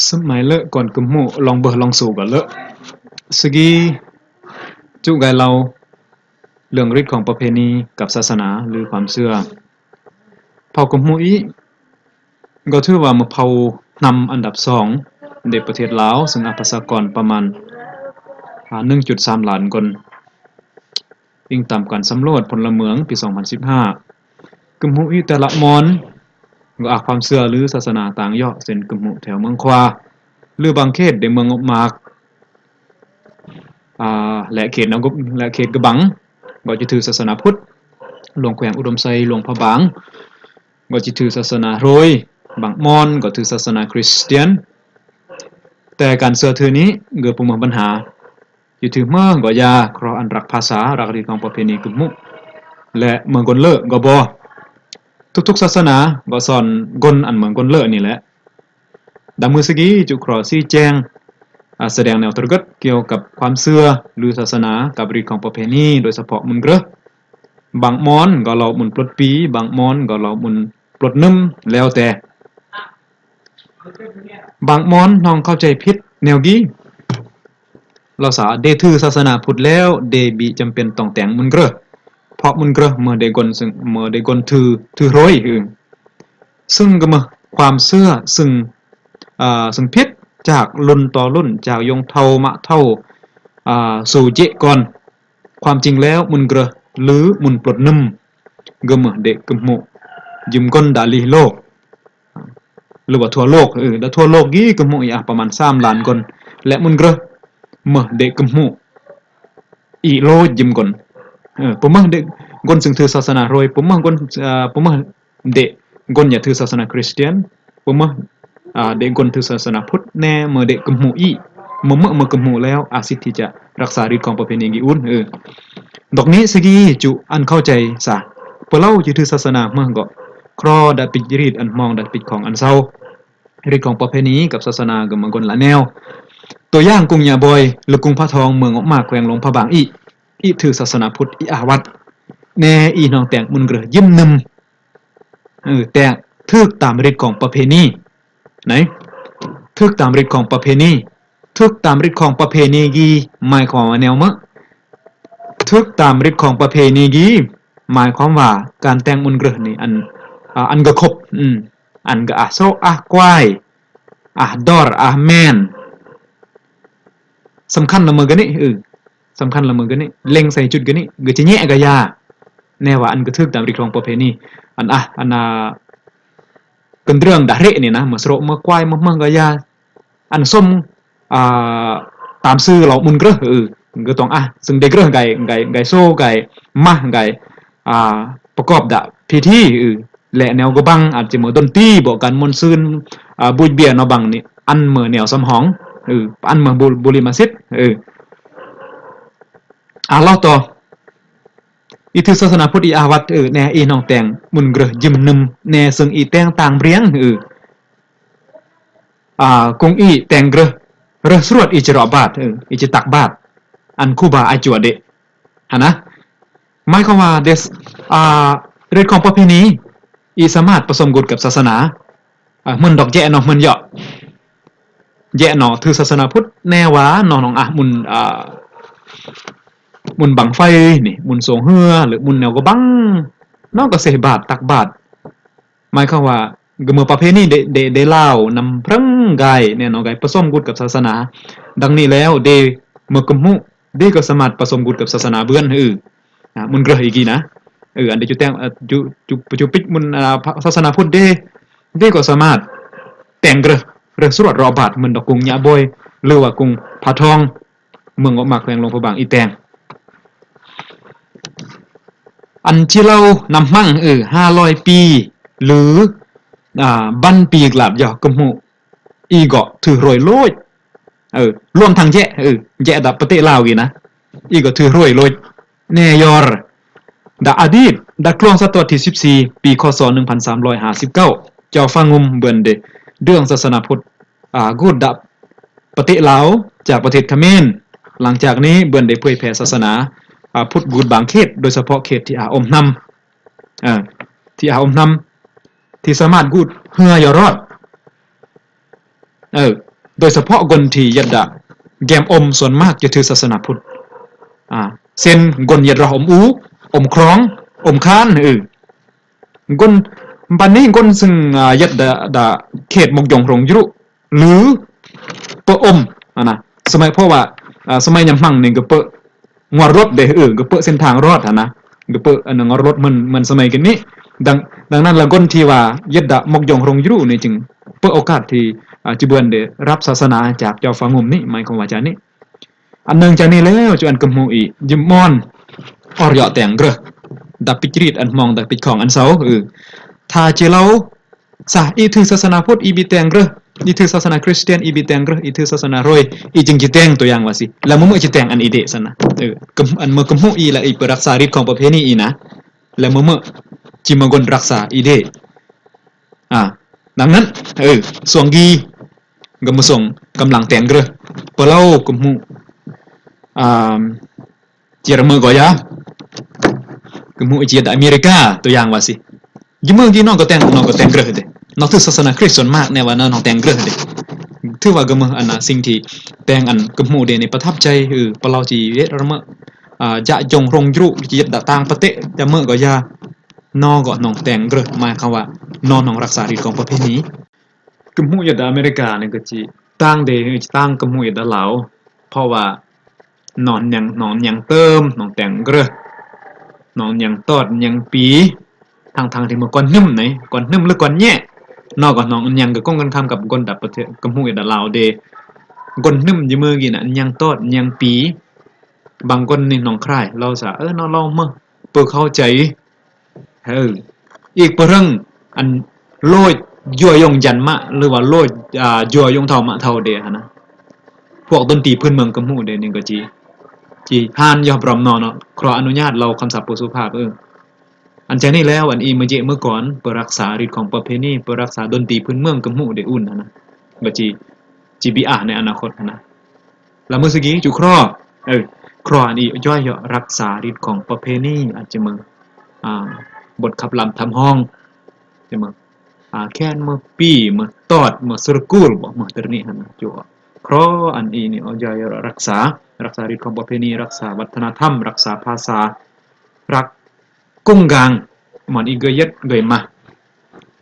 ສະໄໝເລີະກ່ອນກຶມຮູ້ ລອງເບິ່ງລອງສູກັນເລີະ. ສະກີຈຸກາຍເລົ່າເລື່ອງລິດຂອງປະເພນີກັບສາສະໜາ ຫຼື ຄວາມເຊື່ອ. ເຜົ່າກຶມຮູ້ອີກ ກໍຖືວ່າມາເຜົ່ານຳອັນດັບສອງໃນປະເທດລາວ ເຊິ່ງອາ ປະຊາກອນປະມານ ອາ ໜຶ່ງຈຸດສາມລ້ານຄົນ ອີງຕາມການສຳຫຼວດພົນລະເມືອງປີສອງພັນສິບຫ້າ. ກຶມຮູ້ອີກແຕ່ລະບ່ອນ ກໍອາ ຄວາມເຊື່ອ ຫຼື ສາສະໜາຕ່າງເຍາະ ເຊັ່ນ ກຶມຮູ້ແຖວເມືອງຂວາ ຫຼື ບາງເຂດໃນເມືອງງອກໝາກ ອາ ແລະ ເຂດນະ ແລະ ເຂດກະບັງ ກໍຈະຖືສາສະໜາພຸດ, ຫຼວງແຂວງອຸດົມໄຊ ຫຼວງພະບາງ ກໍຈະຖືສາສະໜາໂຮຍ, ບາງບ່ອນກໍຖືສາສະໜາຄຣິສຕຽນ. ແຕ່ການເຊື່ອຖືນີ້ກໍບໍ່ມີບັນຫາ, ຈະຖືເມື່ອກໍຢ່າ, ເພາະອັນລັກພາສາ, ລັກຮີດຄອງປະເພນີກຶມຮູ້ ແລະ ເມືອງກົນເລີກກໍບໍ່. ທຸກໆສາສະໜາກໍສອນກົນອັນເມືອງກົນເລີກນີ້ແຫຼະ. ດຳມືສະກີຈຸຂໍຊີ້ແຈງ ອາ ສະແດງແນວຕະກະກຽວກັບຄວາມເຊື່ອ ຫຼື ສາສະໜາ ກັບຮີດຄອງປະເພນີ ໂດຍສະເພາະມູນເກືອ. ບາງບ່ອນກໍເລົ່າມູນປົດປີ, ບາງບ່ອນກໍເລົ່າມູນປົດໜຶ່ມ ແລ້ວແຕ່. ບາງບ່ອນນ້ອງເຂົ້າໃຈຜິດແນວກີ້ ລາວສາເດຖືສາສະໜາພຸດແລ້ວ ເດບີຈຳເປັນຕ້ອງແຕ່ງມຸນເກືອ ເພາະມຸນເກືອເມື່ອເດກົນ ເຊິ່ງເມື່ອເດກົນຖື ຖືໂຣຍ ເຊິ່ງກໍເມື່ອຄວາມເຊື່ອ ເຊິ່ງ ອາ ເຊິ່ງຜິດຈາກລຸ້ນຕໍ່ລຸ້ນ ຈາກຍົງເຖົ້າມະເຖົ້າ ອາ ສູ່ເຈະກ່ອນ. ຄວາມຈິງແລ້ວ ມຸນເກືອ ຫຼື ມຸນປົດໜຶ່ມ ກໍເມື່ອເດກຶມຮູ້ຢືມກົນດາລີໂລກ ຫຼືວ່າທົ່ວໂລກ ເອີ ແລະ ທົ່ວໂລກກີ້ກຶມຮູ້ອີກ ອາ ປະມານສາມລ້ານຄົນ ແລະ ມຸນເກືອ ເມື່ອເດກຶມຮູ້ອີໂລຍຢືມກົນ ເອີ ປະເມີເດກົນເຊິ່ງຖືສາສະໜາໂຣຍ ປະເມີກົນ ເອີ ປະເມີເດກົນຢ່າຖືສາສະໜາຄຣິສຕຽນ ປະເມີ ອາ ເດກົນຖືສາສະໜາພຸດແນ່ ເມື່ອເດກຶມຮູ້ອີ ເມື່ອ ເມື່ອ ເມື່ອກຶມຮູ້ແລ້ວ ອາ ສິດທີ່ຈະ ລັກສາຮີດຄອງປະເພນີກີ້ອຸ່ນ ເອີ ດອກນີ້ສະກີຈຸອັນເຂົ້າໃຈສາ ພວກລາວຈະຖືສາສະໜາເມືອງເກາະ ຄຣອດາປິດຮີດອັນມອງດາປິດຂອງອັນເຊົາ ຮີດຄອງປະເພນີກັບສາສະໜາກໍເມືອງກົນລະແນວ. ຕົວຢ່າງກຸງຍາບອຍ ຫຼື ກຸງພະທອງ ເມືອງອອກມາ ແຂວງຫຼວງພະບາງ ອີ ອີຖືສາສະໜາພຸດ ອີອາວັດ ແນ່ ອີນ້ອງແຕ່ງມຸນເກືອຢືມໜຶ່ມ ເອີ ແຕ່ຖືກຕາມຮີດຄອງປະເພນີ ໄນ ຖືກຕາມຮີດຄອງປະເພນີ ຖືກຕາມຮີດຄອງປະເພນີກີ້ ໝາຍຄວາມວ່າແນວເໝີ ຖືກຕາມຮີດຄອງປະເພນີກີ້ ໝາຍຄວາມວ່າການແຕ່ງມຸນເກືອນີ້ ອັນ ອາ ອັນກະຄົບ ອືມ ອັນກະອາໂຊອາກວາຍ ອາດອລ ອາແມນ ສຳຄັນລະເມີກະນີ້ ເອີ ສຳຄັນລະເມີກະນີ້ ເລັງໃສ່ຈຸດກະນີ້ ກະຈະແຍະກະຢ່າ ແນ່ວ່າອັນກະຖືກຕາມຮີດຄອງປະເພນີ ອັນ ອາ ອັນ ອາ ກະເລື່ອງດາເຣະນີ້ນະ ເມື່ອໂຊເມື່ອກວາຍ ເມື່ອເມືອງກະຢ່າ ອັນສົມ ອ່າ ຕາມຊື່ເຫຼົ່າມຸນເກືອ ເອີ ກໍຕ້ອງ ອາ ຊຶ່ງເດເກືອໄກ ໄກ ໄກໂຊ ໄກມາ ໄກ ອ່າ ປະກອບດະພິທີ ເອີ ແລະ ແນວກະບັງ ອາດຈະເໝີດົນຕີ ບໍການມ່ວນຊື່ນ ອ່າ ບຸຍເບຍນອບັງນີ້ ອັນເໝີແນວສຳຮອງ ເອີ ອັນເໝີບຸ ບຸລິມະສິດ ເອີ ອາ ເລົ່າຕໍ່ ອີຖືສາສະໜາພຸດ ອີອາວັດ ເອີ ແນ່ ອີນ້ອງແຕ່ງມຸນເກືອຢືມໜຶ່ມ ແນ່ ເຊິ່ງອີແຕ່ງຕ່າງບຽງ ເອີ ອາ ກົງອີແຕ່ງເກືອ ເຣສວດ ອີຈະເລາະບາດ ເອີ ອີຈະຕັກບາດ ອັນຄູບາອາຈົວເດ ຫັ້ນນະ ໝາຍຄວາມວ່າເດ ອາ ເຣດຂອງປະເພນີ ອີສາມາດປະສົມກຸດກັບສາສະໜາ ອາ ເໝືອນດອກແຢະເນາະ ເໝືອນເຍາະ ແຢະເນາະ ຖືສາສະໜາພຸດແນ່ວ່າເນາະ ນ້ອງ ອາ ມຸນ ອາ ມຸນບັ້ງໄຟນີ້ ມຸນໂຊງເຮືອ ຫຼື ມຸນແນວກະບັງ ນ້ອງກະເສບາດ ຕັກບາດ ໝາຍຄວາມວ່າ ກະເມື່ອປະເພນີເດ ເດ ເດລາວນຳເພິ່ງກາຍແນ່ນອນກາຍປະສົມກຸດກັບສາສະໜາ ດັ່ງນີ້ແລ້ວເດ ເມື່ອກຳຮູ້ ເດກໍສາມາດປະສົມກຸດກັບສາສະໜາເບືອນ ເອີ ອາ ມຸນເກືອອີກກີ້ນະ ເອີ ອັນເດຈຸແຕ່ງ ອາ ຈຸ ຈຸ ຈຸປິດມຸນ ອາ ສາສະໜາພຸດເດ ເດກໍສາມາດແຕ່ງເກືອ ເກືອສວດເລາະບາດ ເໝືອນດອກກຸງຍະບອຍ ຫຼືວ່າກຸງພະທອງ ເມືອງອອກມາແຂວງຫຼວງພະບາງອີແຕງ ອັນທີ່ເລົ່ານຳໝັ້ງ ເອີ ຫ້າຮ້ອຍປີ ຫຼື ອາ ບັນປີກລາບຢອກກຳຮູ້ ອີເກາະຖືໂຣຍໂລຍ ເອີ ລວມທັງແຈະ ເອີ ແຈະດະປະເທດລາວອີກນະ ອີເກາະຖືໂຣຍໂລຍ ແນ່ຍອນ ດະອະດີດ ດະກລວງສະຕະວັດທີສິບສີ່ ປີ ຄ.ສ. ໜຶ່ງພັນສາມຮ້ອຍຫ້າສິບເກົ້າ ເຈົ້າຟ້າງຸ່ມເບືອນເດ ເລື່ອງສາສະໜາພຸດ ອາ ກູດດະປະເທດລາວ ຈາກປະເທດຂະເໝນ ຫຼັງຈາກນີ້ເບືອນໄດ້ເຜີຍແຜ່ສາສະໜາ ອາ ພຸດກູດບາງເຂດ ໂດຍສະເພາະເຂດທີ່ອາອົມນຳ ເອີ ທີ່ອາອົມນຳ ທີ່ສາມາດກູດເຮືອຢູ່ລອດ ເອີ ໂດຍສະເພາະຄົນທີ່ເຢັດດະແກ້ມອົມ ສ່ວນມາກຈະຖືສາສະໜາພຸດ ອາ ເຊັ່ນ ຄົນເຢັດຣອກອົມອູ ອົມຄຣອງ ອົມຄານ ເອີ ຄົນ ບາດນີ້ຄົນຊຶ່ງ ອາ ເຢັດດະ ດະເຂດມົກຢອງໂຮງຍຣູ ຫຼື ເປິ້ອອົມຫັ້ນນະ ສະໄໝ ເພາະວ່າ ອາ ສະໄໝຍາມຫັ້ນນີ້ກະເປິ້ອງວດລົດເດ້ ເອີ ກະເປິ້ອເສັ້ນທາງລົດຫັ້ນນະ ກະເປິ້ອອັນງວດລົດ ເໝືອນ ເໝືອນສະໄໝກີ້ນີ້ ດັ່ງ ດັ່ງນັ້ນລະ ຄົນທີ່ວ່າເຢັດດະມົກຢອງໂຮງຍຣູນີ້ຈຶ່ງເປິ້ອໂອກາດທີ່ ອາ ຈະເບິ່ງໄດ້ຮັບສາສະໜາຈາກເຈົ້າຟ້າງຸ່ມນີ້ ໝາຍຄວາມວ່າຈາກນີ້ ອັນໜຶ່ງຈາກນີ້ແລ້ວ ຈະອັນກະໝູອີກ ຢິມອອນ ອອກຢອກແຕງເກືອ ດາປິດຈະຣິດອັນມອງ ດາປິດຂອງອັນເຊົາ ເອີ ຖ້າຈະເລົ່າ ສະ ອີຖືສາສະໜາພຸດ ອີບີແຕງເກືອ ອີຖືສາສະໜາຄຣິສຕຽນ ອີບີແຕງເກືອ ອີຖືສາສະໜາໂຣຍ ອີຈຶ່ງຈະແຕງ ຕົວຢ່າງວ່າຊີ້ ແລ້ວມື້ເມື່ອຈະແຕງອັນອີເດຊັ້ນນະ ເອີ ກະ ອັນເມື່ອກະໝູອີ ແລະ ອີເປີດຮັກສາລິດຂອງປະເພນີອີນະ ແລ້ວມື້ເມື່ອຈິມາກົນຮັກສາອີເດ ອາ ດັ່ງນັ້ນ ເອີ ຊ່ວງກີ ກະມາສົ່ງກຳລັງແຕງເກືອ ປະເລົ່າກະໝູ ອາ ເຈຍລະເມີກອຍາ ກະໝູເຈຍດອາເມລິກາ ຕົວຢ່າງວ່າຊີ້ ຍາມມື້ກີ້ນ້ອງກະແຕງ ນ້ອງກະແຕງເກືອເດ ນ້ອງຖືສາສະໜາຄຣິສສ່ວນມາກແນ່ວ່ານ້ອງແຕງເກືອເດ ຖືວ່າກະເມີອັນນະ ສິ່ງທີ່ແຕງອັນກະໝູເດນີ້ປະທັບໃຈ ເອີ ປະເລົ່າຈີເວດລະເມີ ອາ ຢະຢອງໂຮງຍຣູ ເຈຍດອາຕ່າງປະເທດ ຢາເມີກອຍາ ນ້ອງກະນ້ອງແຕງເກືອ ໝາຍຄວາມວ່ານ້ອງ ນ້ອງຮັກສາລິດຂອງປະເພນີ ກະໝູເຈັດອາເມລິການີ້ກະຈິຕ່າງເດ ຕ່າງກະໝູເຈັດລາວ ເພາະວ່ານອນຍັງ ນອນຍັງເຕີມ ນອນແຕງເກືອ ນອນຍັງຕອດຍັງປີ ທັງໆທີ່ເມື່ອກ່ອນໜຶ່ມໃນ ກ່ອນໜຶ່ມ ຫຼື ກ່ອນແຍະ ນອກກະນອນຍັງກະກົງກັນຂ້າມກັບຄົນຕ່າງປະເທດ ກະໝູເຈັດລາວເດ ກ່ອນໜຶ່ມຢູ່ມື້ກີ້ນະ ຍັງຕອດຍັງປີ ບາງຄົນນີ້ນ້ອງຄາຍ ລາວສາ ເອີ ນອນລາວເມີ ເປີເຂົ້າໃຈ ເອີ ອີກປະເຮິງ ອັນໂລດຍົວຍົງຢັນມະ ຫຼືວ່າໂລດ ອ່າ ຍົວຍົງເທົາມະເທົາເດຫັ້ນນະ ພວກດົນຕີພື້ນເມືອງກະໝູເດນີ້ກະຈິ ຈິຜ່ານຍອບຣອມນໍເນາະ ຂໍອະນຸຍາດເລົ່າຄຳສັບບໍ່ສຸພາບ ເອີ ອັນຈາກນີ້ແລ້ວ ອັນອີມະເຈເມື່ອກ່ອນ ເພື່ອຮັກສາລິດຂອງປະເພນີ ເພື່ອຮັກສາດົນຕີພື້ນເມືອງກະໝູເດອຸ່ນຫັ້ນນະ ກະຈິ ຈີບີອາ ໃນອະນາຄົດຫັ້ນນະ ລະມື້ສະກີຈຸຄລໍ ເອີ ຄລໍອັນອີຍ້ອຍເຍາະ ຮັກສາລິດຂອງປະເພນີ ອາດຈະເມືອ ອ່າ ບົດຂັບລຳທຳຮອງ ຈະເມືອ ອ່າ ແຄນ ເມືອປີ ເມືອຕອດ ເມືອສຸຣະກູລ ບໍ່ ເມືອຕະນິຫັ້ນນະ ຈຸຄລໍອັນອີນີ້ຍ້ອຍເຍາະ ຮັກສາ ຮັກສາລິດຂອງປະເພນີ ຮັກສາວັດທະນະທຳ ຮັກສາພາສາ ຮັກ ກຸງກາງ ມອນອີເກຍເຢັດເກຍມາ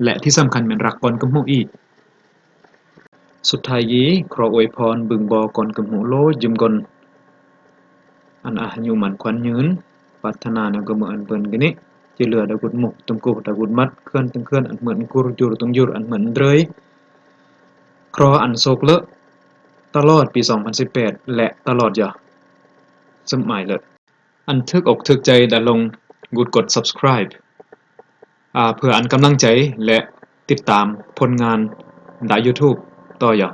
ແລະ ທີ່ສຳຄັນແມ່ນຮັກກ່ອນກະໝູອີກ ສຸດທ້າຍກີ້ ຂໍອວຍພອນບຶງບໍ່ກ່ອນກະໝູໂລຍຢືມກ່ອນ ອັນອາຍຸໝັ້ນຂວັນຍືນ ປາດຖະໜາແນວກະເມືອອັນເປີນກະນິ ຈະເຫຼືອດາກຸດມຸກ ຕຸງກຸດາກຸດມັດ ເຂື່ອນຕຶງເຂື່ອນ ອັນເໝືອນກຸຣ ຢຸຣຕຸງຢຸຣ ອັນເໝືອນເດຣຍ ເຄາະອັນໂສກເລີະ ຕະຫຼອດປີສອງພັນສິບແປດ ແລະ ຕະຫຼອດຢາ ສະໝາຍເລີດ. ອັນຖືກອົກຖືກໃຈດາລົງກຸດກົດ subscribe ອາ ເພື່ອອັນກຳລັງໃຈ ແລະ ຕິດຕາມຜົນງານດາ YouTube ຕໍ່ຢາ.